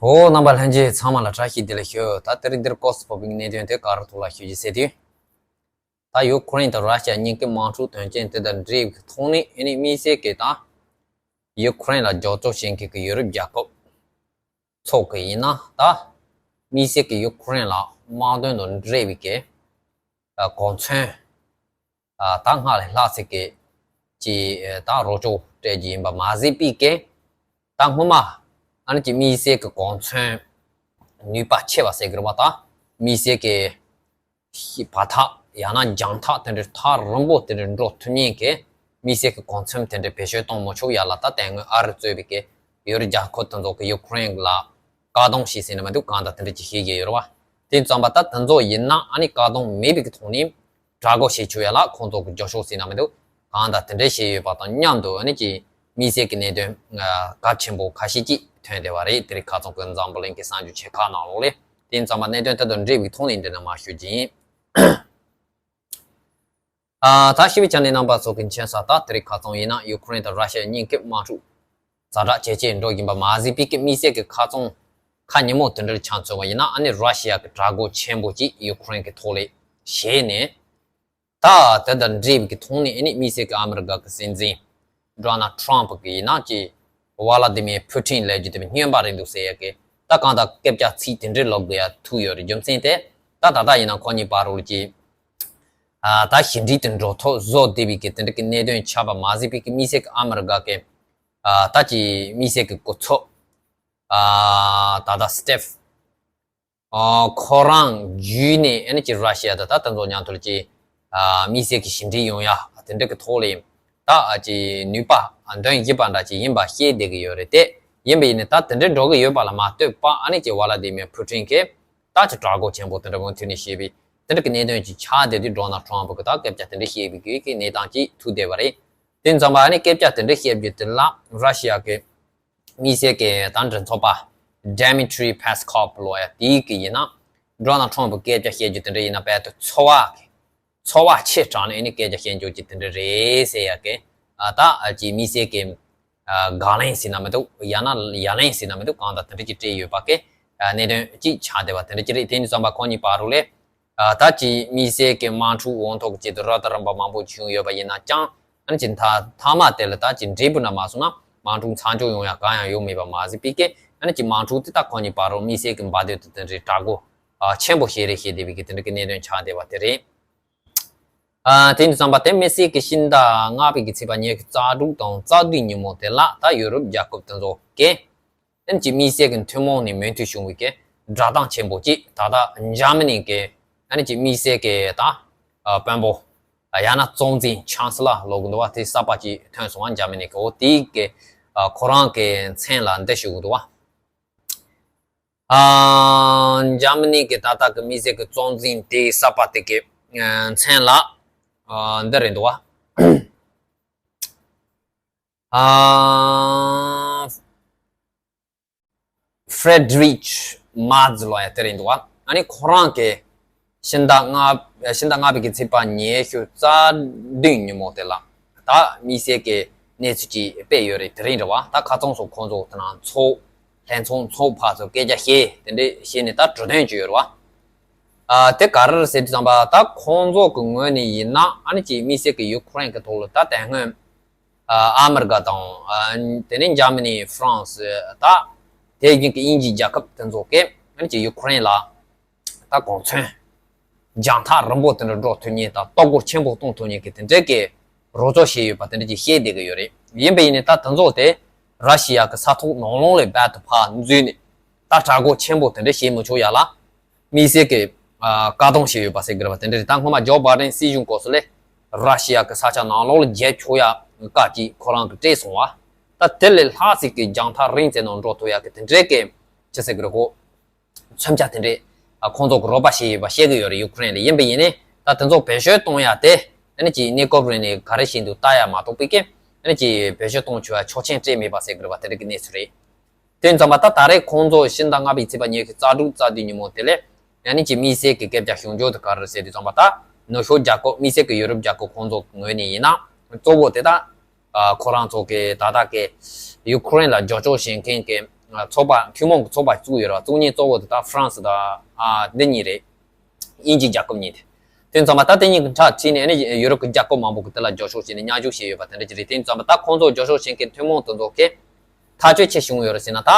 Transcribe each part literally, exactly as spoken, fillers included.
འོ། རྣམ་པ་ལྷན་རྒྱས་ཚང་མ་ལ་བཀྲ་ཤིས་བདེ་ལེགས་ཞུ། ད་དེ་རིང་འདིར་སྐབས་སུ་བབས་པའི་གནད་དོན་དེ་ག་རེ་ཐོག་ལ་ཞུ་རྒྱུ་ཟེར་དུས། ད་ཡུ་ཀེ་རེན་དང་ར་ཤི་ཡ་གཉིས་ཀའི་དམག་འཁྲུག་དོན་རྐྱེན་དེ་དང་འབྲེལ་བའི་ཐོག་ནས། ཨ་ནི་དམིགས་བསལ་གྱིས་ད་ཡུ་ཀེ་རེན་ལ་རྒྱབ་སྐྱོར་བྱེད་མཁན་གྱི་ཡུ་རོབ་རྒྱལ་ཁབ་ཚོ་གིས་ཡིན་ན། ད་དམིགས་བསལ་གྱིས་ཡུ་ཀེ་རེན་ལ་དམག་དོན་དང་འབྲེལ་བའི་གི་གོ་མཚོན། ད་སྔར་ལས་ལྷག་ཙམ་གྱི་ཅིག་ད་རོགས་སྐྱོར་སྤྲད་རྒྱུ་ཡིན་པ་མ་ཟད་པའི་གི། ད་སྔོན་མ་ཨ་ནི་ཅིག་དམིགས་བསལ་གྱི་གོ་མཚོན་ནུས་པ་ཆེ་བ་ཟེར་གྱི་རེད་པ། ད་དམིགས་བསལ་གྱི་བར་ཐག་ཡང་ན་རྒྱང་ཐག་དེ་འདྲའི་ཐག་རིང་པོ་དེ་འདྲའི་འགྲོ་ཐུབ་མཁན་གྱི་དམིགས་བསལ་གྱི་གོ་མཚོན་དེ་འདྲའི་བེད་སྤྱོད་གཏོང་མི་ཆོག་ཡ་ལ། ད་དེ་སྔོན་ཨ་རི་གཙོས་པའི་གི་ཡུ་རོབ་རྒྱལ་ཁབ་དེ་ཚོ་གིས་ཡུ་ཀེ་རེན་ལ་བཀག་སྡོམ་བྱས་ཟིན་ན་མི་འདུག་གང་ལྟར་དེ་འདྲ་ཅིག་བྱེད་ཀྱི་ཡོད་རེད་པ། དེ་ཙམ་པ་ད་དེ་ཚོ་ཡིན་ན་ཨ་ནི་བཀག་སྡོམ་མེད་པའི་གི་ཐོག་ནས་དྲག་རྒོལ་བྱེད་ཆོག་ཡ་ལ་ཁོང་ཚོ་གིས་རྒྱབ་སྐྱོར་ཟིན་ན་མི་འདུག་གང་ལྟར་དེ་འདྲ་བྱས་ཡོད་པ་དང་མཉམ་དུ། ཨ་ནི་ཅིག་དམིགས་བསལ་གྱི་གནད་དོན་གལ་ཆེན་པོ་ཁ་ཤས་ཅིག་ཐོན་བསྡད་པ་རེད། དེ་རིང་ཁ་སང་གི་འཛམ་བུ་གླིང་གི་གསར་འགྱུར་ཆེ་ཁག་ནང་ལོགས་ལས། དེ་ཙམ་པ་གནད་དོན་དེ་དང་འབྲེལ་བའི་ཐོག་ནས་འདི་ནས་མར་ཞུ་རྒྱུ་ཡིན། ཨ། ད་ཞི་བའི་ཆ་ནས་རྣམ་པ་ཚོ་གི་མཁྱེན་ས། ད་དེ་རིང་ཁ་སང་ཡིན་ན་ཡུ་ཀེ་རེན་དང་ར་ཤི་ཡ་གཉིས་ཀྱི་དམག་འཁྲུག་ཛ་དྲག་ཇེ་ཆེར་འགྲོ་བཞིན་པ་མ་ཟད་པའི་གི་དམིགས་བསལ་གྱི་ཁ་སང་ཁ་ཉིན་མོ་དེ་འདྲར་ཆ་མཚོན་པ་ཡིན་ན། ཨ་ནི་ར་ཤི་ཡ་གི་དྲག་རྒོལ་ཆེན་པོ་ཅིག་ཡུ་ཀེ་རེན་གྱི་ཐོག་ལས་བྱས་ནས། ད་དེ་དང་འབྲེལ་བའི་གི་ཐོག་ནས་ཨ་ནི་དམིགས་བསལ་གྱི་ཨ་མི་རི་ཀ་གི་སྲིད་འཛིན་ཌོ་ནལ་ཊམ་ཕ་གི་ཡིན་ན་ཅིག་ཝ་ལ་དི་མིར་ཕུ་ཊིན་ལབ་རྒྱུ་དེ་སྨྱོན་པ་རེད་འདུག་ཟེར་ཡ་གི། ད་གང་ལྟར་སྐད་ཆ་ཚིག་དེ་འདྲའི་ལབ་དགོས་ཡ་ཐུག་ཡོད་རེད། རྒྱུ་མཚན་དེ་ད་ད་ལྟ་ཡིན་ན་ཁོ་གཉིས་བར་དུ་ཅིག་ཨ། ད་ཞི་འགྲིག་དེ་འགྲོ་ཐབས་བཟོ་བསྡད་པའི་གི་དེ་འདྲ་གི་གནད་དོན་ཆགས་པ་མ་ཟད་པའི་གི་དམིགས་བསལ་གྱི་ཨ་མི་རི་ཀ་གི། ཨ། ད་ཅིག་དམིགས་བསལ་གྱི་སྐུ་ཚབ། ཨ། ད་ད་སི་ཊིབ། ཨ། ཁོ་རང་བརྒྱུད་ནས་ཨ་ནི་ཅིག་ར་ཤི་ཡ་དང་ད་དེ་ཚོ་མཉམ་དུ་ལ་ཅིག་ཨ། དམིགས་བསལ་གྱི་ཞི་འགྲིག་ཡོང་ཡ་དེ་འདྲ་གི་ཐོག་ལ་ཡིན། ད་ཨ་ཅིག་ནུས་པ་འདོན་བཞིན་པ་འདྲ་ཅིག་ཡིན་པ་བཤད་བསྡད་ཀྱི་ཡོད་རེད་དེ། ཡིན་པ་ཡིན་ནའི་ད་དེ་འདྲ་འགྲོ་གི་ཡོད་པ་ལ་མ་ལྟོས་པ། ཨ་ནི་ཅིག་ཝ་ལ་དི་མིར་ཕུ་ཊིན་གྱིས་ད་ཅིག་དྲག་རྒོལ་ཆེན་པོ་དེ་འདྲ་མུ་མཐུད་ནས་བྱས་པའི་དེ་འདྲ་གི་གནད་དོན་ཅིག་ཆགས་བསྡད་དུས། ཌོ་ནལ་ཊམ་ཕ་གིས་ད་སྐད་ཆ་དེ་འདྲ་བཤད་པའི་གི་གནས་སྟངས་ཅིག་ཐུག་བསྡད་པ་རེད། དེ་ཙམ་པ་ཨ་ནི་སྐད་ཆ་དེ་འདྲ་བཤད་རྒྱུ་དེ་ལ་ར་ཤི་ཡ་གི་དམིགས་བསལ་གྱི་ད་མགྲིན་ཚབ་པ་ཌི་མི་ཊི་རི་པེ་སི་ཀོབ་ལབ་ཡ་དེ་གིས་ཡིན་ན། ཌོ་ནལ་ཊམ་ཕ་གིས་སྐད་ཆ་བཤད་རྒྱུ་དེ་འདྲ་ཡིན་ན་རྦད་དེ་ཚོར་བ་གི། ཚོར་བ་ཆེ་དྲགས་ནས་ཨ་ནི་སྐད་ཆ་བཤད་རྒྱུ་ཅིག་དེ་འདྲ་རེད་ཟེར་ཡ་གི། ཨ། ད་ཨ་ཅིག་དམིགས་བསལ་གྱི། ཨ། དགག་ལན་ཟེར་ན་མི་འདུག་ཡང་ན་ཡ་ལན་ཟེར་ན་མི་འདུག་གང་ལྟར་དེ་འདྲ་ཅིག་བྲིས་ཡོད་པ་གི། ཨ། གནད་དོན་ཅིག་ཆགས་བསྡད་པ་དེ་འདྲ་ཅིག་རེད། དེ་ནས་བསམ་པ་ཁོ་གཉིས་བར་དུ་ལས། ཨ། ད་ཅིག་དམིགས་བསལ་གྱི་དམག་འཁྲུག་འོང་ཐོག་གི་ཆེད་དུ་རབ་དང་རིམ་པ་མང་པོ་བྱུང་ཡོད་པ་ཡིན་ན་ཀྱང་། ཨ་ནི་ཅིག་མཐའ་མཐའ་མ་དེ་ལ་ད་ཅིག་འབྲས་བུ་འདྲ་མ་སོང་ན་དམག་འཁྲུག་མཚམས་འཇོག་ཡོང་ཡ་གང་ཡང་ཡོད་མེད་པ་མ་ཟད་པའི་གི། ཨ་ནི་ཅིག་དམག་འཁྲུག་དེ་ད་ཁོ་གཉིས་བར་དུ་དམིགས་བསལ་གྱི་འབབ་སྡོད་དེ་དེ་འདྲའི་དྲག་རྒོལ། ཨ། ཆེན་པོ་ཞིག་རེད་བཤད་བསྡད་པའི་གི་དེ་འདྲ་གི་གནད་དོན་ཆགས་བསྡད་པ་དེ་རེད། ཨ། དེ་ནས་བསམ་པ་དེ་དམིགས་བསལ་གྱི་ཕྱི་ཟླ་ལྔ་པའི་གི་ཚེས་པ་ཉི་ཤུ་རྩ་དྲུག་དང་རྩ་བདུན་ཉིན་མོ་དེ་ལ་ད་ཡུ་རོབ་རྒྱལ་ཁབ་དེ་ཚོ་གིས་ཨ་ནི་ཅིག་དམིགས་བསལ་གྱི་ཐུན་མོང་ནས་མོས་མཐུན་བྱུང་བའི་གི་བསྒྲགས་གཏམ་ཆེན་པོ་ཅིག་ད་ལྟ་འཇར་མ་ནི་གི་ཨ་ནི་ཅིག་དམིགས་བསལ་གྱི་ད། ཨ། དཔོན་པོ། ཨ། ཡང་ན་གཙོ་འཛིན་ཆན་སི་ལར་ལབ་གི་འདུག་པ། དེ་གསར་པ་ཅིག་ཐོན་སོང་བ། འཇར་མ་ནི་གི། འོ། དེ་གི། ཨ། ཁོ་རང་གི་མཚན་ལ་འདི་ཞུ་གི་འདུག་པ། ཨ། འཇར་མ་ནི་གི་ད་ལྟ་གི་དམིགས་བསལ་གྱི་གཙོ་འཛིན་དེ་གསར་པ་དེ་གི། ཨ། མཚན་ལ། ཨ། འདི་རེད་འདུག་པ། ཨ། ཧྥྲེ་ཌི་རིཆ་མར་ཛི་ལབ་ཡ་དེ་རེད་འདུག་པ། ཨ་ནི་ཁོ་རང་གིས་ཕྱི་ཟླ་ལྔ། ཕྱི་ཟླ་ལྔ་པའི་གི་ཚེས་པ་ཉི་ཤུ་རྩ་བདུན་ཉིན་མོ་དེ་ལ་ད་དམིགས་བསལ་གྱི་གནས་ཚུལ་ཅིག་སྤེལ་ཡོད་རེད། དེ་རིང་རེད་པ། ད་ཁ་སང་སོགས་ཁོང་ཚོ་དེ་ནང་ཚོགས། ལྷན་ཚོགས་ཚོགས་ཕར་ཚུར་སྐད་ཆ་བཤད། དེ་འདྲས་བྱས་ནས་ད་གྲོས་དོན་ཅིག་ཡོད་རེད་པ། ཨ། དེ་ག་རེ་རེད་ཟེར་དུས་ཙམ་པ། ད་ཁོང་ཚོ་གི་ངོས་ནས་ཡིན་ན་ཨ་ནི་ཅིག་དམིགས་བསལ་གྱི་ཡུ་ཀེ་རེན་གྱི་ཐོག་ལ་ད་དེ་སྔོན། ཨ། ཨ་མི་རི་ཀ་དང་། ཨ། དེ་ནས་འཇར་མ་ནི། ཧྥ་རན་སི། ད་དེ་བཞིན་གྱི་དབྱིན་ཇིའི་རྒྱལ་ཁབ་དེ་ཚོ་གིས་ཨ་ནི་ཅིག་ཡུ་ཀེ་རེན་ལ་ད་གོ་མཚོན་རྒྱང་ཐག་རིང་པོ་དེ་འདྲ་འགྲོ་ཐུབ་མཁན་དང་གཏོར་རྒོལ་ཆེན་པོ་གཏོང་ཐུབ་མཁན་གྱི་དེ་འདྲའི་གི་རོགས་སྐྱོར་བྱས་ཡོད་པ་དེ་འདྲ་ཅིག་བཤད་བསྡད་ཀྱི་ཡོད་རེད། ཡིན་པ་ཡིན་ནའི་ད་དེ་ཚོ་དེ་ར་ཤི་ཡ་གི་ས་ཐོག་ནང་ལོགས་ལ་རྦད་དེ་ཕར་འཛུལ་ནས་ད་དྲག་རྒོལ་ཆེན་པོ་དེ་འདྲ་བྱེད་མི་ཆོག་ཡ་ལ། དམིགས་བསལ་གྱི། ཨ། བཀག་སྡོམ་བྱས་ཡོད་པ་ཟེར་གྱི་རེད་པ། དེ་འདྲ་རེད། ད་སྔོན་མ་ཇོ་བྷའི་ཌེན་སྲིད་གཞུང་སྐབས་སུ་ལས་ར་ཤི་ཡ་གི་ས་ཆ་ནང་ལོགས་ལ་རྒྱལ་ཆོག་ཡ་བཀའ་ཅིག་ཁོ་རང་གིས་སྤྲད་སོང་བ། ད་དེ་ལས་ལྷག་ཙམ་གྱི་རྒྱང་ཐག་རིང་ཙམ་ནང་འགྲོ་ཐུབ་ཡ་གི་དེ་འདྲའི་གི་ཅི་ཟེར་གྱི་རེད་གོ། མཚོན་ཆ་དེ་འདྲས། ཨ། ཁོང་ཚོ་གིས་རོགས་པ་བྱས་ཡོད་པ་བཤད་ཀྱི་ཡོད་རེད། ཡུ་ཀེ་རེན་ལ། ཡིན་པ་ཡིན་ནའི་ད་དེ་ཚོ་བེད་སྤྱོད་གཏོང་ཡ་དེ་ཨ་ནི་ཅིག་གནས་སྐབས་རིང་ནས་ག་རེ་བྱེད་འདུག་ལྟ་ཡ་མ་གཏོགས་པའི་གི་ཨ་ནི་ཅིག་བེད་སྤྱོད་གཏོང་ཆོག་ཡ་ཆོག་མཆན་སྤྲད་མེད་པ་ཟེར་གྱི་རེད་པ། དེ་འདྲ་གི་གནས་ཚུལ་རེད། དེ་ཙམ་པ་ད་ད་རེས་ཁོང་ཚོ་ཕྱི་ཟླ་ལྔ་པའི་ཚེས་པ་ཉི་ཤུ་རྩ་དྲུག་རྩ་བདུན་ཉིན་མོ་དེ་ལས་ཨ་ནི་ཅིག་དམིགས་བསལ་གྱི་སྐད་ཆ་ཤོད་རྒྱུ་དེ་ག་རེ་ཟེར་དུས་ཙམ་པ། ད་ནུབ་ཕྱོགས་རྒྱལ་ཁབ། དམིགས་བསལ་གྱི་ཡུ་རོབ་རྒྱལ་ཁབ་ཁོང་ཚོ་ངོས་ནས་ཡིན་ན་གཙོ་བོ་དེ་ད། ཨ། ཁོ་རང་ཚོ་གི་ད་ལྟ་གི་ཡུ་ཀེ་རེན་ལ་རྒྱབ་སྐྱོར་བྱེད་མཁན་གྱི་ ཚོགས་པ་ཐུན་མོང་གི་ཚོགས་པ་བཙུགས་ཡོད་རེད་བ། བཙུགས་མཁན་གཙོ་བོ་དེ་ད་ཧྥ་རན་སི་དང་ཨ་འདི་གཉིས་རེད། དབྱིན་ཇིའི་རྒྱལ་ཁབ་གཉིས་དེ། དེ་ཚང་མ་ད་དེ་གཉིས་ཀྱི་ཁྲག་ཁྲིད་ནས་ཨ་ནི་ཡུ་རོབ་ཀྱི་རྒྱལ་ཁབ་མང་པོ་གི་དེ་ལ་རྒྱབ་སྐྱོར་བྱས་ནས་བརྙས་བཅོས་བྱས་ཡོད་པ་དེ་འདྲ་ཅིག་རེད། དེ་ཚང་མ་ད་ཁོང་ཚོ་རྒྱབ་སྐྱོར་བྱེད་མཁན་ཐུན་མོང་དེ་ཚོ་གིས་ཐག་གཅོད་ཆེ་བྱུང་ཡོད་རེད་ཟེར་ན། ད་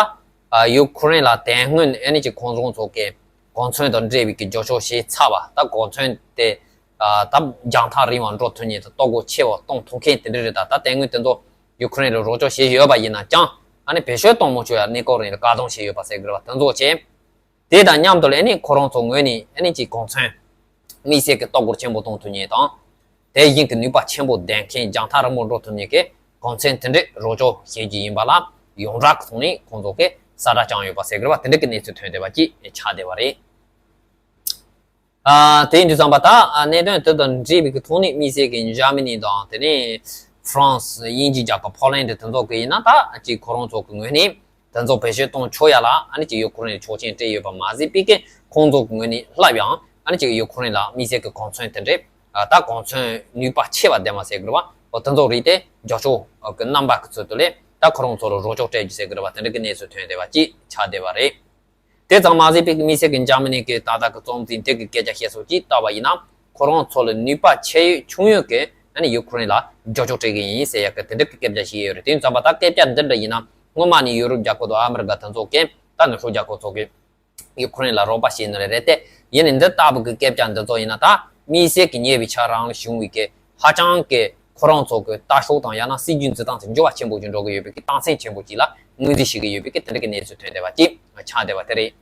ཡུ་ཁུ་རེན་ལ་དེ་སྔོན་ཨ་ནི་ཅིག་ཁོང་ཚོ་ཚོ་གིས་གོ་མཚོན་དང་འབྲེལ་བའི་གི་རྒྱབ་སྐྱོར་བྱས་ཚར་བ། ད་གོ་མཚོན་དེ་ད་རྒྱང་ཐག་རིང་བ་འགྲོ་ཐུབ་མཁན་དང་གཏོར་རྒོལ་ཆེ་བ་གཏོང་ཐུབ་མཁན་དེ་འདྲ་རེད། ད་ད་དེ་སྔོན་དེ་ཚོ་ཡུ་ཁུ་རེན་ལ་རོགས་སྐྱོར་བྱས་ཡོད་པ་ཡིན་ན་ཀྱང་ཨ་ནི་བེད་སྤྱོད་གཏོང་མ་ཆོག་ཡ་གནས་སྐབས་རིང་ལ་བཀག་སྡོམ་བྱས་ཡོད་པ་ཟེར་གི་རེད་བ། དེ་ཚོ་བྱས། དེ་དང་མཉམ་དུ་ལ་ཨ་ནི་ཁོ་རང་ཚོ་ངོས་ནས་ཨ་ནི་ཅིག་གོ་མཚོན་དམིགས་བསལ་གྱི་གཏོར་རྒོལ་ཆེན་པོ་གཏོང་ཐུབ་མཁན་དང་། དེ་བཞིན་གྱི་ནུས་པ་ཆེན་པོ་ལྡན་མཁན་རྒྱང་ཐག་རིང་པོ་འགྲོ་ཐུབ་མཁན་གྱི་གོ་མཚོན་དེ་འདྲས་རོགས་སྐྱོར་བྱེད་རྒྱུ་ཡིན་པ་ལ་ཡོངས་གྲགས་ཀྱི་ཐོག་ནས་ཁོང་ཚོ་གིས་གསལ་བསྒྲགས་བསྐྱངས་ཡོད་པ་ཟེར་གི་རེད་བ། དེ་འདྲས་ཀྱི་གནས་ཚུལ་ཐོན་བསྡད་པ་ཅིག་ཆགས་བསྡད་པ་རེད། ཨ། དེ་ཡིན་དུས་ཙམ་པ་ད་ཨ་གནད་དོན་དེ་དང་འབྲེལ་བའི་གི་ཐོག་ནས་དམིགས་བསལ་གྱི་འཇར་མ་ནི་དང་དེ་ནས་ཧྥ་རན་སི། དབྱིན་ཇིའི་རྒྱལ་ཁབ། ཕོ་ལན་ཌི། དེ་ཚོ་གི་ཡིན་ན་ད་ཅིག་ཁོ་རང་ཚོ་གི་ངོས་ནས་དེ་ཚོ་བེད་སྤྱོད་གཏོང་ཆོག་ཡ་ལ་ཨ་ནི་ཅིག་ཡུ་ཁུ་རེན་ལ་ཆོག་མཆན་སྤྲད་ཡོད་པ་མ་ཟད་པའི་གི་ཁོང་ཚོ་གི་ངོས་ནས་སླར་ཡང་ཨ་ནི་ཅིག་ཡུ་ཁུ་རེན་ལ་དམིགས་བསལ་གྱི་གོ་མཚོན་དེ་འདྲས། ཨ། ད་གོ་མཚོན་ནུས་པ་ཆེ་བ་ལྡན་པ་ཟེར་དགོས་རེད་བ། འོ་དེ་ཚོ་རིགས་དེ་རྒྱབ་སྐྱོར་གྱི་རྣམ་པ་གི་ཚུལ་དུ་ལས་ད་ཁོ་རང་ཚོ་ལ་རོགས་སྐྱོར་སྤྲད་རྒྱུ་ཟེར་གི་རེད་བ། དེ་འདྲ་གི་གནས་ཚུལ་ཐོན་བསྡད་པ་ཅིག་ཆགས་བསྡད་པ་རེད། དེ་ཙམ་མ་ཟད་པའི་དམིགས་བསལ་གྱི་འཇར་མ་ནི་གི་ད་ལྟ་གི་གཙོ་འཛིན་དེ་གི་སྐད་ཆ་བཤད་སོགས་ཅིག་ལྟ་བ་ཡིན་ན། ཁོ་རང་ཚོ་ལ་ནུས་པ་ཆེ་ཡོད་ཆུང་ཡོད་ཀྱི་ཨ་ནི་ཡུ་ཁུ་རེན་ལ་རྒྱབ་སྐྱོར་སྤྲད་གི་ཡིན་ཟེར་ཡག་གི་དེ་འདྲ་གི་སྐད་ཆ་བཤད་ཡོད་རེད། དེ་ཙམ་པ་ད་སྐད་ཆ་འདི་འདྲ་ཡིན་ན་སྔོན་མ་ནས་ཡུ་རོབ་རྒྱལ་ཁབ་དང་ཨ་མི་རི་ཀ་དེ་ཚོ་གི་ད་ནུབ་ཕྱོགས་རྒྱལ་ཁབ་ཚོ་གི་ཡུ་ཁུ་རེན་ལ་རོགས་པ་བྱས་ནི་རེད་དེ། ཡིན་ནའི་འདི་ལྟ་བུ་གི་སྐད་ཆ་འདི་ཚོ་ཡིན་ན་ད་དམིགས་བསལ་གྱི་ཉེ་བའི་ཆར་རང་ལ་བྱུང་བའི་གི་ཧ་ཅང་གི་ཁོ་རང་ཚོ་གི་ལྟ་ཕྱོགས་དང་ཡང་ན་སྲིད་ཇུས་འཛིན་སྟངས་དེ་འགྱུར་བ་ཆེན་པོ་ཞིག་འགྲོ་གི་ཡོད་པའི་གི་རྟགས་མཚན་ཆེན་པོ་ཅིག་ལ་ངོས་འཛིན་བྱེད་ཀྱི་ཡོད་པའི་གི་དེ་འདྲ་གི་གནས་ཚུལ་ཐོན་བསྡད་པ་ཅིག་ཆགས་བསྡད་པ་དེ་རེད།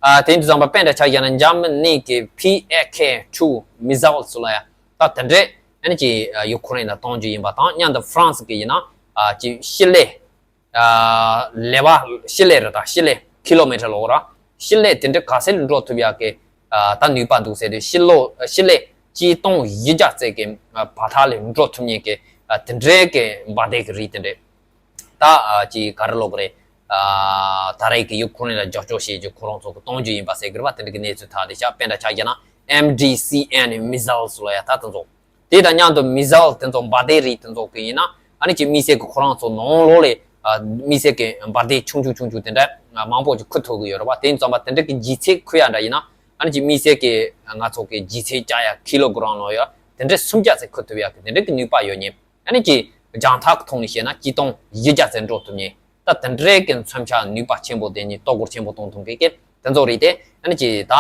ཨ། དེ་ཡིན་དུས་ཙམ་པ་དཔེ་འདྲ་ཆ་བཞག་ན་འཇར་མ་ནི་གི་པི་ཨེ་ཁེ་ཊུ་མི་སི་ལ་སུ་ལ་ཡ་ད་དེ་འདྲས་ཨ་ནི་ཅིག་ཡུ་ཁུ་རེན་ལ་གཏོང་རྒྱུ་ཡིན་པ་དང་མཉམ་དུ་ཧྥ་རན་སི་གི་ཡིན་ན་ཨ་ཅིག་ཤི་ལེ། ཨ། ལེ་བ་ཤི་ལེ་རེད། ད་ཤི་ལེ་ཁི་ལོ་མི་ཊར་ལོ་ར་ཤི་ལེ་དེ་འདྲ་ག་ཚད་འགྲོ་ཐུབ་ཡག་གི་ཨ་ད་ནུས་པ་འདུག་ཟེར་དུས། ཤི་ལོ་ཤི་ལེ་གཅིག་སྟོང་བཞི་བརྒྱ་ཙམ་གི་ཨ་བར་ཐག་ལ་འགྲོ་ཐུབ་མཁན་གི་ཨ་དེ་འདྲའི་གི་འབར་མདེལ་གི་རིགས་དེ་འདྲ་ད་ཨ་ཅིག་ག་རེ་ལབ་དགོས་རེད། ཨ་ད་རེས་ཀྱི་ཡུ་ཁུ་རེན་ལ་རྒྱབ་སྐྱོར་བྱེད་རྒྱུ་ཁོ་རང་ཚོ་གི་གཏོང་རྒྱུ་ཡིན་པ་ཟེར་གི་རེད་བ། དེ་འདྲ་གི་གནས་ཚུལ་ཐག་དེ་ཤག་དཔེ་འདྲ་ཆ་བཞག་ན་ཨེམ་ཌི་སི་ཨེན་མི་སི་ལ་སུ་ལ་ཡ་ད་དེ་ཚོ། དེ་དང་མཉམ་དུ་མི་སི་ལ་དེ་ཚོ་འབར་མདེལ་རིགས་དེ་ཚོ་གི་ཡིན་ན་ཨ་ནི་ཅིག་དམིགས་བསལ་གྱི་ཁོ་རང་ཚོ་ནང་ལོགས་ལ་ཨ་དམིགས་བསལ་གྱི་འབར་མདེལ་ཆུང་ཆུང་ཆུང་ཆུང་དེ་འདྲ་མང་པོ་ཅིག་འཁུར་ཐུབ་ཀྱི་ཡོད་རེད་བ། དེ་ཡིན་ཙམ་པ་དེ་འདྲ་གི་ལྗིད་ཚད་འཁུར་ཡ་འདྲ་ཡིན་ན་ཨ་ནི་ཅིག་དམིགས་བསལ་གྱི་ང་ཚོ་གི་ལྗིད་ཚད་བཅག་ཡ་ཁི་ལོ་གི་རམ་ལ་ཡ་དེ་འདྲ་སུམ་བརྒྱ་ཙམ་འཁུར་ཐུབ་ཡ་གི་དེ་འདྲ་གི་ནུས་པ་ཡོད་མཁན། ཨ་ནི་ཅིག་རྒྱང་ཐག་གི་ཐོག་ནས་བཤད་ན་གཅིག་སྟོང་བཞི་བརྒྱ་ཙམ་འགྲོ་ཐུབ་མཁན། ད་དེ་འདྲའི་གི་མཚོན་ཆ་ནུས་པ་ཆེན་པོ་ལྡན་ནི་གཏོར་རྒོལ་ཆེན་པོ་གཏོང་ཐུབ་མཁན་གི་དེ་ཚོ་རིགས་དེ་ཨ་ནི་ཅིག་ད་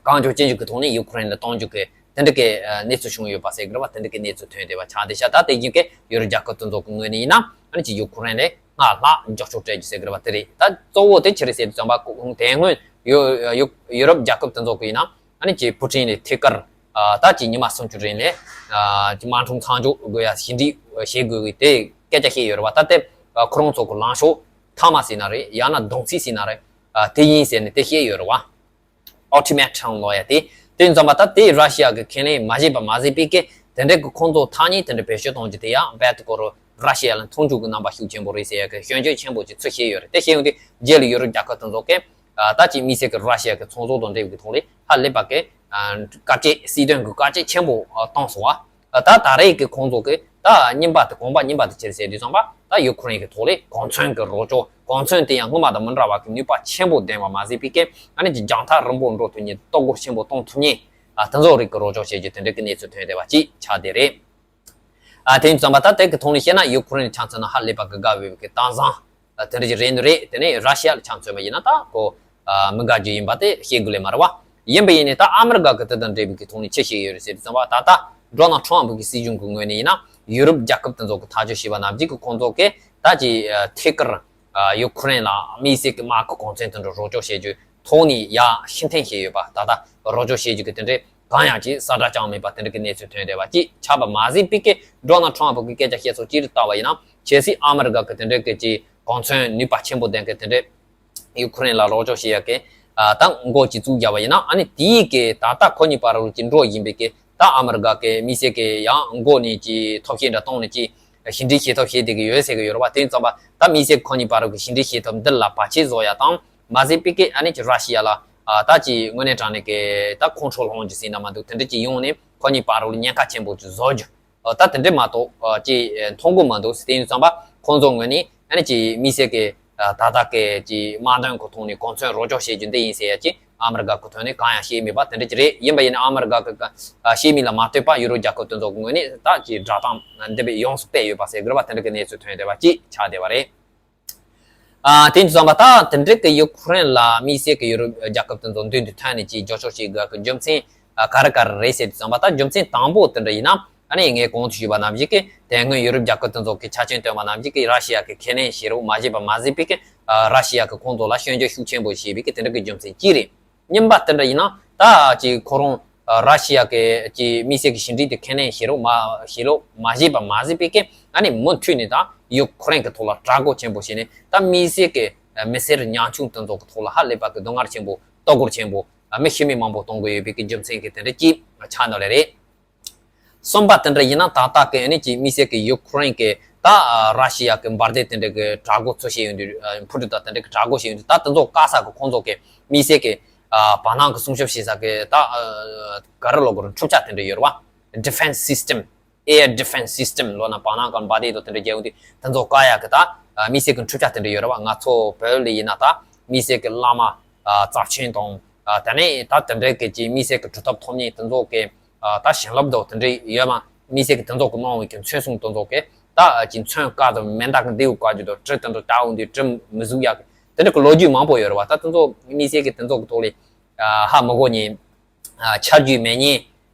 གང་བྱུང་ཅི་བྱུང་གི་ཐོག་ནས་ཡུ་ཁུ་རེན་ལ་གཏོང་རྒྱུ་གི་དེ་འདྲ་གི་གནས་ཚུལ་བྱུང་ཡོད་པ་ཟེར་གི་རེད་བ། དེ་འདྲ་གི་གནས་ཚུལ་ཐོན་བསྡད་པ་ཆགས་བསྡད་ཤག་ད་དེ་བཞིན་གི་ཡུ་རོབ་རྒྱལ་ཁབ་དེ་ཚོ་གི་ངོས་ནས་ཡིན་ན་ཨ་ནི་ཅིག་ཡུ་ཁུ་རེན་ལ་སྔར་ལྷག་རྒྱབ་སྐྱོར་སྤྲད་རྒྱུ་ཟེར་གི་རེད་བ། དེ་རེད། ད་གཙོ་བོ་དེ་ཅི་རེད་ཟེར་དུས་ཙམ་པ་དེ་སྔོན་ཡུ་ཡུ་ཡུ་རོབ་རྒྱལ་ཁབ་དེ་ཚོ་གི་ཡིན་ན་ཨ་ནི་ཅིག་ཕུ་ཊིན་ལ་ཐད་ཀར་ཨ་ད་ཅིག་ཉི་མ་སུམ་ཅུ་རིང་ལ་ཨ་ཅིག་དམག་འཁྲུག་མཚམས་འཇོག་དགོས་ཡ་ཞི་འགྲིག་བྱེད་དགོས་པའི་དེ་སྐད་ཆ་བཤད་ཡོད་རེད་བ། ད་དེ་ཨ་ཁོ་རང་ཚོ་གི་ལངས་ཕྱོགས་མཐའ་མ་ཟེར་ན་རེད། ཡང་ན་བསྡོམས་ཚིག་ཟེར་ན་རེད། ཨ་དེ་ཡིན་ཟེར་ནས་དེ་བཤད་ཡོད་རེད་བ། ཨོལ་ཊི་མེ་ཊམ་ལབ་ཡ་དེ། དེ་ཙམ་པ་ད་དེ་ར་ཤི་ཡ་གི་ཁས་ལེན་མ་བྱས་པ་མ་ཟད་པའི་གི་དེ་འདྲའི་གི་ཁོང་ཚོ་ཐག་ཉེ་དེ་འདྲ་བེད་སྤྱོད་གཏོང་རྒྱུ་དེ་ཡང་རྦད་དེ་ཁོ་རང་ར་ཤི་ཡ་ལ་མཐོང་ཆུང་གི་རྣམ་པ་ཤུགས་ཆེན་པོ་རེད་ཟེར་ཡ་གི་སྐྱོན་བརྗོད་ཆེན་པོ་ཅིག་ཚུར་བྱས་ཡོད་རེད། དེ་བཤད་ཡོང་དུས་རྗེས་ལ་ཡུ་རོབ་རྒྱལ་ཁབ་དེ་ཚོ་གིས་ཨ་ད་ཅིག་དམིགས་བསལ་གི་ར་ཤི་ཡ་གི་ཚོང་ཟོག་དང་འབྲེལ་བའི་གི་ཐོག་ལ་ཧ་ལས་པ་གི་ཨ་དཀའ་སྤྱད་སྲིད་དོན་གི་དཀའ་སྤྱད་ཆེན་པོ་ཨ་བཏང་སོང་བ། ད་ད་རེས་ཀྱི་ཁོང་ཚོ་གི་ད་རྙིང་པ་དེ་གོམ་པ་རྙིང་པ་དེ་ཅི་རེད་ཟེར་དུས་ཙམ་པ་ད་ཡུ་ཁུ་རེན་གྱི་ཐོག་ལས་གོ་མཚོན་གྱི་རོགས་སྐྱོར། གོ་མཚོན་དེ་ཡང་སྔོན་མ་དང་མི་འདྲ་བ་གི་ནུས་པ་ཆེན་པོ་ལྡན་པ་མ་ཟད་པའི་གི་ཨ་ནི་ཅིག་རྒྱང་ཐག་རིང་པོ་འགྲོ་ཐུབ་མཁན། གཏོར་རྒོལ་ཆེན་པོ་གཏོང་ཐུབ་མཁན་ཨ་དེ་ཚོ་རིགས་ཀྱི་རོགས་སྐྱོར་བྱེད་རྒྱུ་དེ་འདྲ་གི་གནས་ཚུལ་ཐོན་བསྡད་པ་ཅིག་ཆགས་བསྡད་རེད། ཨ་དེ་ཡིན་དུས་ཙམ་པ་ད་དེ་གི་ཐོག་ནས་བཤད་ན་ཡུ་ཁུ་རེན་ཆ་མཚོན་ན་ཧ་ལས་པ་གི་དགའ་འོས་པའི་གི་གཏམ་བཟང་ཨ་དེ་འདྲ་ཅིག་རེད་འདུག་རེད། དེ་ནས་ར་ཤི་ཡ་ལ་ཆ་མཚོན་པ་ཡིན་ན་ད་ཁོ་ཨ་མི་དགའ་རྒྱུ་ཡིན་པ་དེ་བཤད་དགོས་ལས་མ་རེད་བ། ཡིན་པ་ཡིན་ནའི་ད་ཨ་མི་རི་ཀ་གི་དེ་དང་འབྲེལ་བའི་གི་ཐོག་ནས་ཅི་བཤད་ཡོད་རེད་ཟེར་དུས་ཙམ་པ་ད་ལྟ་ཌོ་ནལ་ཊམ་གི་སྲིད་གཞུང་གི་ངོས་ནས་ཡིན་ན་ཡུ་རོབ་རྒྱལ་ཁབ་དེ་ཚོ་གི་ཐག་གཅོད་བྱས་པ་ནང་བཞིན་གི་ཁོང་ཚོ་གི་ད་ཅིག་ཨ་ཐད་ཀར་ཨ་ཡུ་ཁུ་རེན་ལ་དམིགས་བསལ་གི་དམག་གི་གོ་མཚོན་དེ་འདྲ་རོགས་སྐྱོར་བྱེད་རྒྱུ་ཐོག་ནས་ཡ་ཕྱིར་འཐེན་བྱས་ཡོད་པ། ད་ལྟ་རོགས་སྐྱོར་བྱེད་རྒྱུ་གི་དེ་འདྲའི་གང་ཡང་ཅིག་གསལ་བསྒྲགས་བྱུང་མེད་པ་དེ་འདྲ་གི་གནས་ཚུལ་ཐོན་བསྡད་པ་ཅིག་ཆགས་པ་མ་ཟད་པའི་གི་ཌོ་ནལ་ཊམ་གི་སྐད་ཆ་བཤད་སོགས་ཅིག་ལ་བལྟ་བ་ཡིན་ན་གལ་སྲིད་ཨ་མི་རི་ཀ་གི་དེ་འདྲའི་གི་ཅིག་གོ་མཚོན་ནུས་པ་ཆེན་པོ་ལྡན་གི་དེ་འདྲའི་ཡུ་ཁུ་རེན་ལ་རོགས་སྐྱོར་བྱེད་ཡ་གི་ཨ་ད་འགོ་ཅིག་བཙུགས་བཞག་པ་ཡིན་ན་ཨ་ནི་དེའི་གི་ད་ལྟ་ཁོ་གཉིས་བར་རུ་ཅིག་འགྲོ་བཞིན་པའི་གི་ད་ཨ་མི་རི་ཀ་གི་དམིགས་བསལ་གི་ཡང་འགོ་ནས་ཅིག་ཐབས་ཤེས་འདྲ་གཏོང་ནས་ཅིག་ཞི་འགྲིག་བྱེད་ཐབས་བྱེད་བསྡད་གི་ཡོད་ཟེར་གི་ཡོད་རེད་བ། དེ་ཡིན་ཙམ་པ་ད་དམིགས་བསལ་ཁོ་གཉིས་བར་རུ་གི་ཞི་འགྲིག་བྱེད་ཐབས་འདི་ལ་བར་ཆད་བཟོ་ཡ་དང་མ་ཟད་པའི་གི་ཨ་ནི་ཅིག་ར་ཤི་ཡ་ལ་ཨ་ད་ཅིག་དངོས་གནས་དྲང་གནས་གི་ད་ཁོང་ཁྲོ་སློང་རྒྱུ་ཟེར་ན་མ་འདུག་དེ་འདྲ་ཅིག་ཡོང་ནས་ཁོ་གཉིས་བར་རུ་ཉེན་ཁ་ཆེན་པོ་ཅིག་བཟོ་རྒྱུ། ཨ་ད་དེ་འདྲས་མ་གཏོགས་ཨ་ཅིག་མཐོང་གི་མི་འདུག་དེ་ཡིན་ཙམ་པ་ཁོང་ཚོ་ངོས་ནས་ཨ་ནི་ཅིག་དམིགས་བསལ་གྱི་ ད་ལྟ་གི་ཅིག་དམག་དོན་གྱི་ཐོག་ནས་གོ་མཚོན་རོགས་སྐྱོར་བྱེད་རྒྱུ་འདི་ཡིན་ཟེར་ཡ་ཅིག་ཨ་མི་རི་ཀ་གི་ཐོག་ནས་གང་ཡང་བཤད་མེད་པ་དེ་འདྲ་ཅིག་རེད། ཡིན་པ་ཡིན་ན་ཨ་མི་རི་ཀ་གི་བཤད་མིན་ལ་མ་ལྟོས་པ་ཡུ་རོབ་རྒྱལ་ཁབ་དེ་ཚོ་གི་ངོས་ནས་ད་ཅིག་བསྒྲགས་གཏམ་འདི་པའི་ཡོངས་སུ་སྤེལ་ཡོད་པ་ཟེར་དགོས་པ་དེ་འདྲ་གི་གནས་ཚུལ་ཐོན་བསྡད་པ་ཅིག་ཆགས་བསྡད་པ་རེད། ཨ་དེ་ཡིན་དུས་ཙམ་པ་ད་དེ་འདྲ་གི་ཡུ་ཁུ་རེན་ལ་དམིགས་བསལ་གི་ཡུ་རོབ་རྒྱལ་ཁབ་དེ་ཚོ་མདུན་དུ་ཐོན་ནས་ཅིག་རྒྱབ་སྐྱོར་བྱེད་དགོས་གི་རྒྱུ་མཚན་ག་རེ་ག་རེ་རེད་ཟེར་དུས་ཙམ་པ་ད་རྒྱུ་མཚན་དང་པོ་དེ་འདྲ་ཡིན་ན། ཨ་ནི་ངས་གོང་དུ་ཞུས་པ་ནང་བཞིན་གི་དེ་སྔོན་ཡུ་རོབ་རྒྱལ་ཁབ་དེ་ཚོ་གི་ཆ་རྐྱེན་བཏོན་པ་ནང་བཞིན་གི་ར་ཤི་ཡ་གི་ཁས་ལེན་བྱེད་རོགས་མ་བྱས་པ་མ་ཟད་པའི་གི་ར་ཤི་ཡ་གི་ཁོང་ཚོ་ལ་སྐྱོན་བརྗོད་ཤུགས་ཆེན་པོ་བྱས་པའི་གི་དེ་འདྲ་གི་རྒྱུ་མཚན་གཅིག་རེད། གཉིས་པ་དེ་འདྲ་ཡིན་ན་ད་ཅིག་ཁོ་རང་ར་ཤི་ཡ་གི་ཅིག་དམིགས་བསལ་གི་ཕྱི་འབྲེལ་དེ་ཁས་ལེན་བྱེད་རོགས་མ་བྱེད་རོགས་མ་བྱས་པ་མ་ཟད་པའི་གི་ཨ་ནི་མུ་མཐུད་ནས་ད་ཡུ་ཁུ་རེན་གི་ཐོག་ལ་དྲག་རྒོལ་ཆེན་པོ་བྱས་ནས་ད་དམིགས་བསལ་གི་མི་སེར་ཉམ་ཆུང་དེ་ཚོ་གི་ཐོག་ལ་ཧ་ལས་པ་གི་སྡུག་བསྔལ་ཆེན་པོ་ལྟ་སྐོར་ཆེན་པོ་མི་ཤི་རྨས་མང་པོ་གཏོང་གི་ཡོད་པའི་གི་རྒྱུ་མཚན་གི་དེ་འདྲ་ཅིག་ཆགས་འདུག་ལེ་རེད། གསུམ་པ་དེ་འདྲ་ཡིན་ན་ད་ལྟ་གི་ཨ་ནི་ཅིག་དམིགས་བསལ་གི་ཡུ་ཁུ་རེན་གི་ད་ར་ཤི་ཡ་གི་འབར་མདེལ་དེ་འདྲ་གི་དྲག་རྒོལ་ཚུར་བྱས་ཡོང་དུས་འཕུར་གྲུ་དང་དེ་འདྲ་གི་དྲག་རྒོལ་བྱས་ཡོང་དུས་ད་དེ་ཚོ་བཀག་ས་གི་ཁོང་ཚོ་གི་དམིགས་བསལ་གི་བར་སྣང་གི་སྲུང་སྐྱོབ་བྱེད་ས་གི་ད་ག་རེ་ལབ་དགོས་རེད། འཕྲུལ་ཆ་དེ་འདྲ་ཡོད་རེད་བ། Defense system, air defense system ལབ་ན་བར་སྣང་གི་འབར་མདེལ་དང་དེ་འདྲ་རྒྱག་ཡོང་དུས་དེ་ཚོ་བཀག་ཡ་གི་ད་དམིགས་བསལ་གི་འཕྲུལ་ཆ་དེ་འདྲ་ཡོད་རེད་བ། ང་ཚོ་བོད་ལ་ཡིན་ན་ད་དམིགས་བསལ་གི་གླ་མ་རྩབ་ཆེན་དང་དེ་ནས་ད་དེ་འདྲ་གི་ཅིག་དམིགས་བསལ་གི་གྲུབ་ཐོབ་ཐོབ་མཁན་དེ་ཚོ་གི་ད་བྱིན་རླབས་དང་དེ་འདྲ་ཡོད་མ། དམིགས་བསལ་གྱི་དེ་ཚོ་གི་གནང་བའི་གི་མཚོན་སྲུང་དེ་ཚོ་གི་ད་ཅིག་མཚོན་དཀར་དང་མེ་མདའ་གི་མདེའུ་བཀག་རྒྱུ་དང་གྲི་དེ་འདྲ་བཏགས་འོང་དུས་གྲི་མི་གཟུགས་ཡག་གི་དེ་འདྲ་གི་ལོ་རྒྱུས་མང་པོ་ཡོད་རེད་བ། ད་དེ་ཚོ་དམིགས་བསལ་གྱི་དེ་ཚོ་གི་ཐོག་ལས་ཧ་མི་གོ་མཁན་ཆ་རྒྱུས་མེད་མཁན་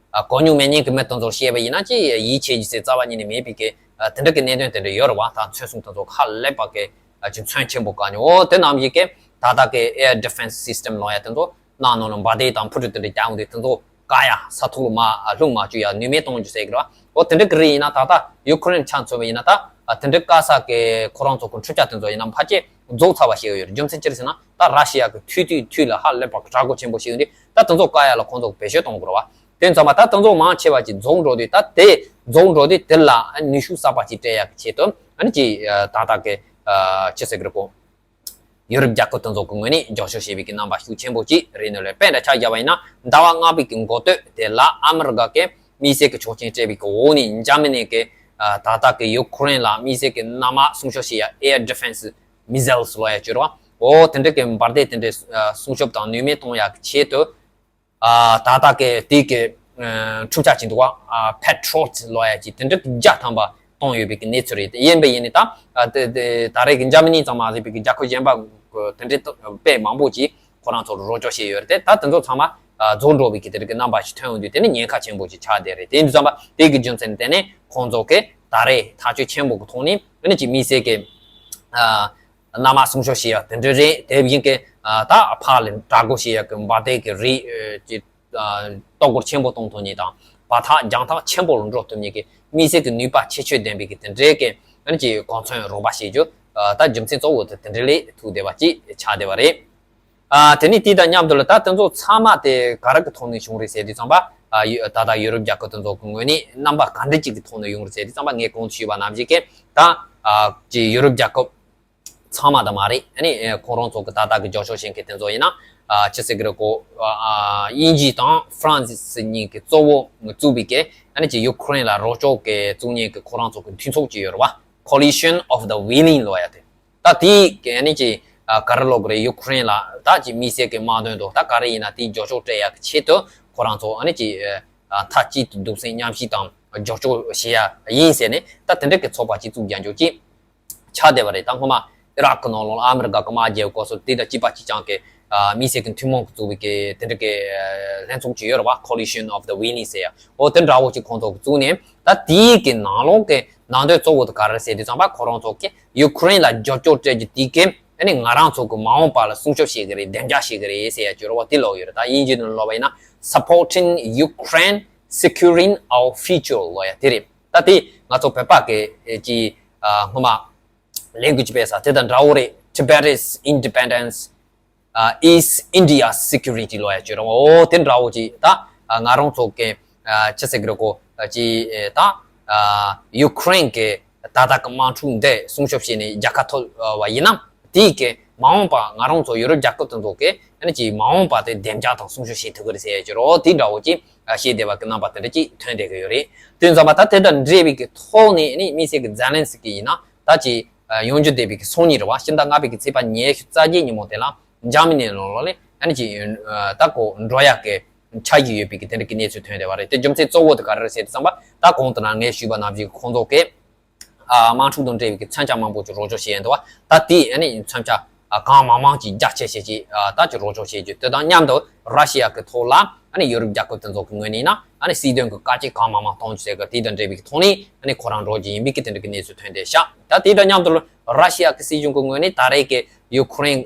གོ་མྱོང་མེད་མཁན་གི་མི་དེ་ཚོར་བཤད་པ་ཡིན་ན་ཅིག་ཡིད་ཆེས་རྒྱུ་ཟེར་རྩ་བ་ཉིད་ནས་མེད་པའི་གི་དེ་འདྲ་གི་གནད་དོན་དེ་འདྲ་ཡོད་རེད་བ། ད་མཚོན་སྲུང་དེ་ཚོ་ཧ་ལས་པ་གི་ཅིག་མཚོན་ཆེན་པོ་བཀག་མྱོང་། འོ་དེ་རྣམས་ཀྱིས་གི་ད་ལྟ་གི་air defense system ལབ་ཡ་དེ་ཚོ་གནང་ནོ་ལ་འབར་མདེལ་དང་འཕུར་གྲུ་དེ་འདྲ་རྒྱག་འོང་དུས་དེ་ཚོ་བཀག་ཡ་ས་ཐོག་ལ་མར་ལྷུང་མ་བཅུག་ཡ་ནུས་མེད་གཏོང་རྒྱུ་ཟེར་གི་རེད་བ། འོ་དེ་འདྲ་གི་རིགས་ཡིན་ན་ད་ལྟ་ཡུ་ཁུ་རེན་ཆ་མཚོན་པ་ཡིན་ན་ད་དེ་འདྲ་བཀག་ས་གི་ཁོ་རང་ཚོ་གི་འཕྲུལ་ཆ་དེ་ཚོ་ཡིན་ན་ཕལ་ཆེར་རྫོགས་ཚར་བ་ཞིག་ཡོད་རེད། རྒྱུ་མཚན་ཅི་རེད་ཟེར་ན་ད་ར་ཤི་ཡ་གི་མཐུད་དུས་མཐུད་ལ་ཧ་ལས་པ་གི་དྲག་རྒོལ་ཆེན་པོ་ཞིག་ཡོད་དུས་ད་དེ་ཚོ་བཀག་ཡ་ལ་ཁོང་ཚོ་བེད་སྤྱོད་གཏོང་དགོས་རེད་བ། དེ་ཙམ་པ་ད་དེ་ཚོ་མང་ཆེ་བ་ཅིག་རྫོགས་འགྲོ་དུས་ད་དེ་རྫོགས་འགྲོ་དུས་དེ་ལ་ནུས་ཤུགས་གསར་པ་ཅིག་སྤྲད་ཡ་གི་ཆེད་དུ་ཨ་ནི་ཅིག་ད་ལྟ་གི་ཅི་ཟེར་གི་རེད་གོ་ཡུ་རོབ་རྒྱལ་ཁབ་དེ་ཚོ་གི་ངོས་ནས་རྒྱབ་སྐྱོར་བྱས་པའི་གི་རྣམ་པ་ཤུགས་ཆེན་པོ་ཅིག་རེད་ནོ་ལེ། དཔེ་འདྲ་ཆ་བཞག་པ་ཡིན་ན་ཟླ་བ་ལྔ་པའི་གི་འགོ་སྟོད་དེ་ལ་ཨ་མི་རི་ཀ་གི་དམིགས་བསལ་གི་ཆོག་མཆན་སྤྲད་པའི་གི་འོག་ནས་འཇར་མ་ནི་གི་ད་ལྟ་གི་ཡུ་ཁུ་རེན་ལ་དམིགས་བསལ་གི་གནམ་དམག་སྲུང་སྐྱོབ་བྱེད་ཡ་air defense missiles ལབ་ཡ་ཅིག་ཡོད་རེད་བ། འོ་དེ་འདྲ་གི་འབར་མདེལ་དེ་འདྲའི་སྲུང་སྐྱོབ་དང་ནུས་མེད་གཏོང་ཡ་གི་ཆེད་དུ། ཨ་ད་ལྟ་གི་དེ་གི་ཨ་འཕྲུལ་ཆ་ཅིག་འདུག་བ། ཨ་Patriot ལབ་ཡ་ཅིག་དེ་འདྲ་བརྒྱ་ཐམ་པ་གཏོང་ཡོད་པའི་གི་གནས་ཚུལ་རེད། ཡིན་པ་ཡིན་ནི་ད་ཨ་དེ་དེ་ད་རེས་ཀྱི་འཇར་མ་ནི་ཙམ་མ་ཟད་པའི་གི་རྒྱལ་ཁབ་གཞན་པ་གི་དེ་འདྲའི་དཔེ་མང་པོ་ཅིག་ཁོ་རང་ཚོར་རོགས་སྐྱོར་བྱས་ཡོད་རེད་དེ། ད་དེ་ཚོ་ཚང་མ་ཨ་རྫོགས་འགྲོ་བའི་གི་དེ་འདྲ་གི་རྣམ་པ་ཞིག་ཐོན་ཡོང་དུས་དེ་ནི་ཉེན་ཁ་ཆེན་པོ་ཅིག་ཆགས་བསྡད་རེད། དེ་ཡིན་དུས་ཙམ་པ་དེ་གི་རྒྱུ་མཚན་དེ་ནི་ཁོང་ཚོ་གི་ད་རེས་ཐག་གཅོད་ཆེན་པོ་གི་ཐོག་ནས་ཨ་ནི་ཅིག་དམིགས་བསལ་གི་ཨ། གནམ་དམག་སྲུང་སྐྱོབ་བྱེད་ཡ་དེ་འདྲ་རེད། དེ་བཞིན་གྱི་ད་ཕར་ལ་དྲག་རྒོལ་བྱེད་ཡ་གི་འབར་མདེལ་གྱི་རིགས་ཀྱི་ལྟ་སྐོར་ཆེན་པོ་གཏོང་ཐུབ་མཁན་དང་བར་ཐག་རྒྱང་ཐག་ཆེན་པོ་ལ་འགྲོ་ཐུབ་མཁན་གྱི་དམིགས་བསལ་གྱི་ནུས་པ་ཁྱད་ཆོས་ལྡན་པའི་གི་དེ་འདྲའི་གི་ཨ་ནི་ཀྱི་གོ་མཚོན་རོགས་པ་བྱེད་རྒྱུ་ད་རྒྱུ་མཚན་གཙོ་བོ་དེ་དེ་འདྲ་ལས་ཐུག་བསྡད་པ་ཅིག་ཆགས་བསྡད་པ་རེད། ཨ་དེ་ནས་དེ་དང་མཉམ་དུ་ལ་ད་དེ་ཚོ་ཚང་མ་དེ་ག་རེ་གི་ཐོག་ནས་བྱུང་རེད་ཟེར་དུས་ཙམ་པ་ཨ་ད་ལྟ་ཡུ་རོབ་རྒྱལ་ཁབ་དེ་ཚོ་གི་ངོས་ནས་རྣམ་པ་ག་འདྲ་ཅིག་གི་ཐོག་ནས་ཡོང་རེད་ཟེར་དུས་ཙམ་པ་ངས་གོང་དུ་ཞུས་པ་ནང་བཞིན་གི་ད་ཨ་ཀྱི་ཡུ་རོབ་རྒྱལ་ཁབ་ཚང་མ་དང་མ་རེད། ཨ་ནི་ཁོང་རང་ཚོ་གི་ད་ལྟ་གི་རྒྱབ་སྐྱོར་བྱེད་མཁན་དེ་ཚོ་ཡིན་ན་ཨ་ཅི་ཟེར་གི་རེད་གོ་ཨ་དབྱིན་ཇི་དང་ཧྥ་རན་སི་གཉིས་ཀྱི་གཙོ་བོ་བཙུགས་པའི་གི་ཨ་ནི་ཅི་ཡུ་ཁུ་རེན་ལ་རོགས་སྐྱོར་གི་བཙུགས་མཁན་གི་ཁོ་རང་ཚོ་གི་མཐུན་ཚོགས་ཅིག་ཡོད་རེད་བ། Coalition of the Willing ལབ་ཡ་དེ། ད་དེའི་གི་ཨ་ནི་ཅི་ཨ་ག་རེ་ལབ་གི་རེད། ཡུ་ཁུ་རེན་ལ་ད་ཅི་དམིགས་བསལ་གི་དམག་དོན་དང་ད་ག་རེ་ཡིན་ན་དེའི་རྒྱབ་སྐྱོར་སྤྲད་ཡ་གི་ཆེད་དུ་ཁོ་རང་ཚོ་ཨ་ནི་ཅི་ཨ་མཐའ་གཅིག་ཏུ་གདུང་སེམས་མཉམ་སྐྱེད་དང་རྒྱབ་སྐྱོར་བྱེད་ཡ་ཡིན་ཟེར་ནས་ད་དེ་འདྲ་གི་ཚོགས་པ་ཅིག་བཙུགས་རྒྱག་རྒྱུ་ཅིག་ཆགས་བསྡད་པ་རེད། ད་སྔོན་མ་ཨི་རག་གི་ནང་ལོགས་ལ་ཨ་མི་རི་ཀ་གི་དམག་རྒྱལ་སྐོར་སོགས་དེ་དང་གཅིག་པ་གཅིག་རྐྱང་གི་ཨ་དམིགས་བསལ་གྱི་ཐུན་མོང་གི་བཙུགས་པའི་གི་དེ་འདྲ་གི་ཨ་ལྷན་ཚོགས་ཅིག་ཡོད་རེད་བ། Coalition of the Willing ཟེར་ཡ། འོ་དེ་འདྲ་བོ་ཅིག་ཁོང་ཚོ་གི་བཙུགས་ནས་ད་དེའི་གི་ནང་ལོགས་གི་ནང་དོན་གཙོ་བོ་དེ་ག་རེ་ཟེར་དུས་ཙམ་པ་ཁོ་རང་ཚོ་གི་ཡུ་ཁུ་རེན་ལ་རྒྱབ་སྐྱོར་སྤྲད་རྒྱུ་དེ་གི་ཨ་ནི་ང་རང་ཚོ་གི་མ་འོངས་པ་ལ་སྲུང་སྐྱོབ་བྱེད་གི་རེད། བདེ་འཇགས་བྱེད་གི་རེད་ཟེར་ཡ་ཅིག་ཡོད་རེད་བ། དེ་ལབ་ཡོད་རེད། ད་དབྱིན་ཇི་ནང་ལབ་པ་ཡིན་ན་Supporting Ukraine, Securing Our Future ལབ་ཡ་དེ་རེད། ད་དེ་ང་ཚོ་བོད་པ་གི་ཨེ་ཅི་ཨ་སྔོན་མ་language་སྤེལ་ས་དེ་དང་འདྲ་བོ་རེད། Tibet's independence is India's security ལབ་ཡ་ཅིག་རེད་བ། འོ་དེ་འདྲ་བོ་ཅིག་ད་ང་རང་ཚོ་གི་ཅི་ཟེར་གི་རེད་གོ་ཅི་ད་ཡུ་ཁུ་རེན་གི་ད་ལྟ་གི་དམག་འཁྲུག་འདི་སྲུང་སྐྱོབ་བྱས་ནས་རྒྱལ་ཁ་ཐོབ་པ་ཡིན་ན་དེ་གི་མ་འོངས་པ་ང་རང་ཚོ་ཡུ་རོབ་རྒྱལ་ཁབ་དེ་ཚོ་གི་ཨ་ནི་ཅིག་མ་འོངས་པ་དེ་བདེ་འཇགས་དང་སྲུང་སྐྱོབ་བྱེད་ཐུབ་གི་རེད་ཟེར་ཡ་ཅིག་རེད། འོ་དེ་འདྲ་བོ་ཅིག་བཤད་བསྡད་པ་གི་རྣམ་པ་དེ་འདྲ་ཅིག་ཐོན་བསྡད་གི་ཡོད་རེད། དེ་ཙམ་པ་ད་དེ་དང་འབྲེལ་བའི་གི་ཐོག་ནས་ཨ་ནི་དམིགས་བསལ་གི་ཛེ་ལན་སི་ཀི་ཡིན་ན་ད་ཅིག་ ཡོང་རྒྱུ་བསྡད་པའི་གི་སང་ཉིན་རེད་བ། ཕྱི་ཟླ་ལྔ་པའི་གི་ཚེས་པ་ཉི་ཤུ་རྩ་བརྒྱད་ཉིན་མོ་དེ་ལ་འཇར་མ་ནི་ནང་ལོགས་ལ་ཨ་ནི་ཅིག་ད་ཁོ་འགྲོ་ཡག་གི་འཆར་གཞི་ཡོད་པའི་གི་དེ་འདྲ་གི་གནས་ཚུལ་ཐོན་བསྡད་པ་རེད། དེ་རྒྱུ་མཚན་གཙོ་བོ་དེ་ག་རེ་རེད་ཟེར་དུས་ཙམ་པ། ད་གོང་དུ་ན་ངས་ཞུས་པ་ནང་བཞིན་ཁོང་ཚོ་གི་དམག་འཁྲུག་དང་འབྲེལ་བའི་གི་མཚོན་ཆ་མང་པོ་ཅིག་རོགས་སྐྱོར་བྱས་ཡོད་འདུག་བ། ད་དེ་ཨ་ནི་མཚོན་ཆ་གང་མང་མང་ཅིག་རྒྱ་ཆེ་ཤོས་ཅིག་ད་ཅིག་རོགས་སྐྱོར་བྱེད་རྒྱུ་དེ་དང་མཉམ་དུ་ར་ཤི་ཡ་གི་ཐོག་ལ་ཨ་ནི་ཡོ་རོབ་རྒྱལ་ཁབ་དེ་ཚོ་གི་ངོས་ནས་ན་ཨ་ནི་སྲིད་དོན་གི་བཀག་སྐྱིལ་གང་མང་མང་གཏོང་རྒྱུ་ཟེར་གི་དེ་དང་འབྲེལ་བའི་གི་ཐོག་ནས་ཨ་ནི་ཁོ་རང་འགྲོ་རྒྱུ་ཡིན་པའི་གི་དེ་འདྲ་གི་གནས་ཚུལ་ཐོན་བསྡད་ཤག་ད་དེ་དང་མཉམ་དུ་ར་ཤི་ཡ་གི་སྲིད་གཞུང་གི་ངོས་ནས་ད་རེས་ཀྱི་ཡུ་ཁུ་རེན་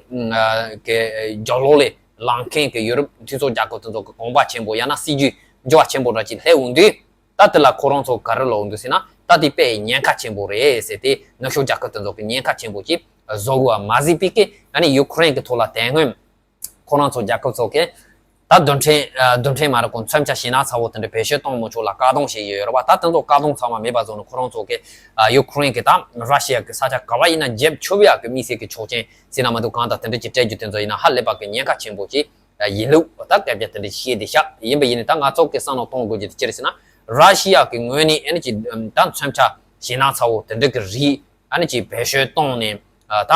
གི་རྒྱབ་ལོགས་ལ་ལངས་མཁན་གི་ཡོ་རོབ་མཐུན་ཚོགས་རྒྱལ་ཁབ་དེ་ཚོ་གི་གོམ་པ་ཆེན་པོ་ཡང་ན་སྲིད་ཇུས་འགྱུར་བ་ཆེན་པོ་འདྲ་ཅིག་སླེབས་འོང་དུས། ད་དེ་ལ་ཁོ་རང་ཚོ་ག་རེ་ལབ་འདུག་ཟེར་ན། ད་དེ་དཔེ་ཉེན་ཁ་ཆེན་པོ་རེད་ཟེར་ཏེ། ནུབ་ཕྱོགས་རྒྱལ་ཁབ་དེ་ཚོ་གི་ཉེན་ཁ་ཆེན་པོ་ཅིག་བཟོ་དགོས་པ་མ་ཟད་པའི་གི་ཨ་ནི་ཡུ་ཁུ་རེན་གི་ཐོག་ལ་དེ་སྔོན་ཁོ་རང་ཚོ་རྒྱལ་ཁབ་ཚོ་གི་ད་རྡུལ་ཕྲན་རྡུལ་ཕྲན་མ་རེད་གོ། མཚོན་ཆ་ཞེད་སྣང་ཚ་བོ་དེ་འདྲ་བེད་སྤྱོད་གཏོང་མི་ཆོག་ལ་བཀག་སྡོམ་བྱས་ཡོད་རེད་བ། ད་དེ་ཚོ་བཀག་སྡོམ་ཚང་མ་མེད་པ་བཟོ་ནས་ཁོ་རང་ཚོ་གི་ཡུ་ཁུ་རེན་གི་ད་ར་ཤི་ཡ་གི་ས་ཆ་ག་བ་ཡིན་ན་འཇབ་ཆོག་ཡག་གི་དམིགས་བསལ་གི་ཆོག་མཆན་ཟེར་ན་མ་གཏོགས་གང་ལྟར་དེ་འདྲ་ཅིག་སྤྲད་རྒྱུ་དེ་ཚོ་ཡིན་ན་ཧ་ལས་པ་གི་ཉེན་ཁ་ཆེན་པོ་ཅིག་ཡིན་ལུགས་ད་སྐད་ཆ་དེ་འདྲ་བཤད་བསྡད་ཤག་ཡིན་པ་ཡིན་ནའི་ད་ང་ཚོ་གི་བསམ་བློ་གཏོང་དགོས་རྒྱུ་དེ་ཅི་རེད་ཟེར་ན། ར་ཤི་ཡ་གི་ངོས་ནས་ཨ་ནི་ཅིག་ད་མཚོན་ཆ་ཞེད་སྣང་ཚ་བོ་དེ་འདྲ་གི་རིགས་ཨ་ནི་ཅིག་བེད་སྤྱོད་བཏང་ནས་ད་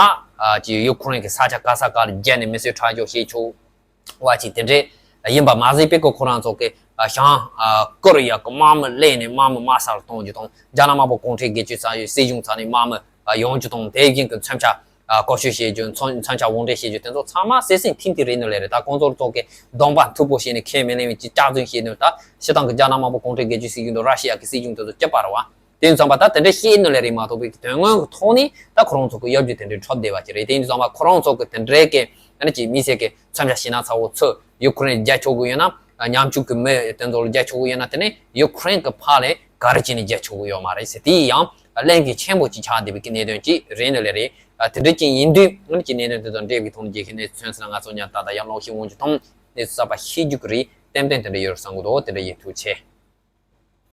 ཅིག་ཡུ་ཁུ་རེན་གི་ས་ཆ་ག་ས་ག་ལ་བརྒྱབ་ནས་མི་གསོད་ཁྲག་སྦྱོར་བྱེད་ཆོག་པ་ཅིག་དེ་འདྲ་ཡིན་པ་མ་ཟད་པའི་གི་ཁོ་རང་ཚོ་གི་བྱང་ཀོ་རི་ཡ་གི་དམག་མི་གླས་ནས་དམག་མི་དམའ་སར་གཏོང་རྒྱུ་དང་། རྒྱ་ནག་དམར་པོ་གུང་ཁྲན་སྒེར་གཅོད་ས་ཡོད་སྲིད་གཞུང་ཚ་ནས་དམག་མི་ཡོང་རྒྱུ་དང་། དེ་བཞིན་གི་མཚོན་ཆ་ཨ། བཀོལ་སྤྱོད་བྱེད་རྒྱུ། མཚོན་མཚོན་ཆ་དབོར་འདྲེན་བྱེད་རྒྱུ་དེ་ཚོ་ཚང་མ་སེམས་སེམས་ཐིང་ཐིང་རེད་ནོ་ལེ་རེད། ད་ཁོང་ཚོར་ཚོགས་ཀྱི་གདོང་པ་མཐུག་པོ་བྱས་ནས་ཁས་མི་ལེན་པའི་ཅི་སྐྱག་རྫུན་བྱས་ནོ། ད་སྤྱི་བཏང་གི་རྒྱ་ནག་དམར་པོ་གུང་ཁྲན་སྒེར་གཅོད་སྲིད་གཞུང་དང་ར་ཤི་ཡ་གི་སྲིད་གཞུང་དེ་ཚོ་སྐྱིད་པ་རེད་བ། དེ་ཡིན་ཙང་པ་ད་དེ་འདྲ་བཤད་ནོ་ལེ་རེད་མ་གཏོགས་པའི་དོན་དངོས་ཀྱི་ཐོག་ནས་ད་ཁོ་རང་ཚོ་གི་གཡོ་སྒྱུ་དེ་འདྲའི་འཕྲོད་བསྡད་པ་ཅིག་རེད། དེ་ཡིན་ཙང་པ་ཁོ་རང་ཚོ་གི་དེ་འདྲའི་གི་ཨ་ནི་ཅིག་མི་སེར་གི་མཚོན་ཆ་ཞེད་སྣང་ཚ་བོ་ཚོས་ཡུ་ཁུ་རེན་རྒྱག་ཆོག་གི་ཡོད་ན། ཉམ་ཆུང་གི་མི་དེ་ཚོར་རྒྱག་ཆོག་གི་ཡོད་ན། དེ་ནས་ཡུ་ཁུ་རེན་གི་ཕར་ལ་ག་རེ་བྱས་ནས་རྒྱག་ཆོག་གི་ཡོད་མ་རེད་ཟེར། དེ་ཡང་གླེང་གི་ཆེན་པོ་ཅིག་ཆགས་བསྡད་པའི་གི་གནད་དོན་ཅིག་རེད་ནི་ལེ་རེད། དེ་འདྲ་ཅིག་ཡིན་དུས་ཨ་ནི་ཅིག་གནད་དོན་དེ་དང་འབྲེལ་བའི་ཐོག་ནས་རྒྱལ་ཁའི་གནས་ཚུལ་མཚོན་ཟེར་ན། ང་ཚོ་ཉག་ཏག་ཏག་ཡང་ལོག་ཤིག་འོང་རྒྱུ་དང་གནས་ཚུལ་གསར་པ་ཤེས་རྒྱུ་གི་རེད། ཏན་ཏན་དེ་འདྲ་ཡོད་བསམ་གི་འདུག་དེ་འདྲ་ཡིན། ཐུགས་རྗེ་ཆེ།